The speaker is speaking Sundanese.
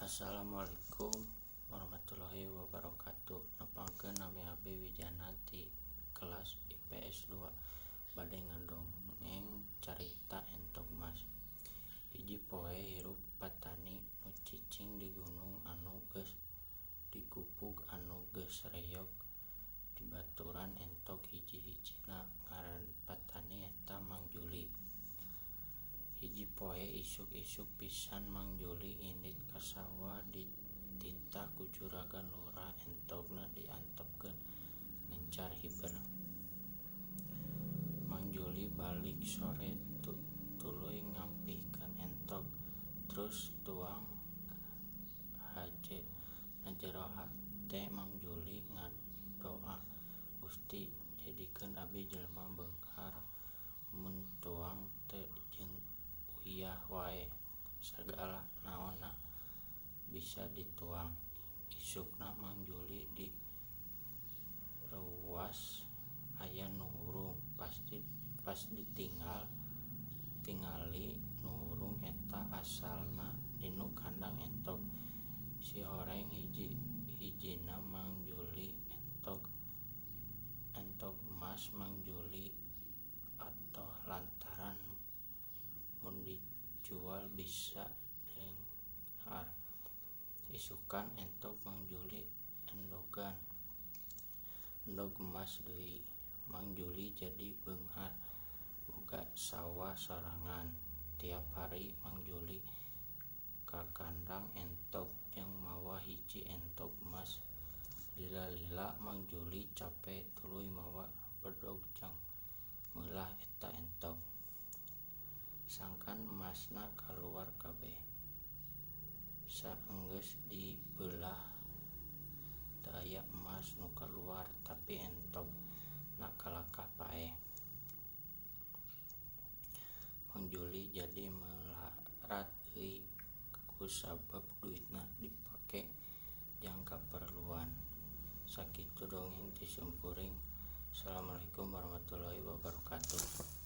Assalamualaikum warahmatullahi wabarakatuh. Nepangkeun nami abdi Wijana ti kelas IPS 2 bade ngadongeng carita entog mas. Hiji poe hirup patani nu cicing di gunung anu geus digubug anu geus reyog dibaturan entog hiji-hijina. Ngaran patani eta Mang Juli. Hiji poe isuk-isuk pisan Mang Juli indit ka sawah dititah ku juragan lurah entogna diantepkeun ngencar hiber. Mang Juli balik sore tuluy ngampihkeun entog terus tuang haje. Na jero hate Mang Juli ngadoa, Gusti jadikeun abdi jelema beunghar mun tuang teu jeung uyah wae sagala naonna bisa dituang. Isukna Mang Juli direuwas aya nu hurung. Pas ditingali nu hurung eta asalna dinu kandang entog. Sihoreng hiji-hijina Mang Juli entog emas. Mang Juli atoh lantaran mun dijual bisa beunghar. Isukan entog Mang Juli endogan endog emas deui. Mang Juli jadi beunghar boga sawah sorangan. Tiap hari Mang Juli ka kandang entog jeung mawa hiji entog emas. Lila-lila Mang Juli cape tuluy mawa bedog jang meulah eta entog. Sangkan emasna kaluar kabeh. Saenggeus dibeulah teu aya emas nu kaluar tapi entogna kalakah paeh. Mang Juli jadi melarat deui kusabab duitna dipake jang kaperluan. Sakitu dongeng ti simkuring. Assalamualaikum warahmatullahi wabarakatuh.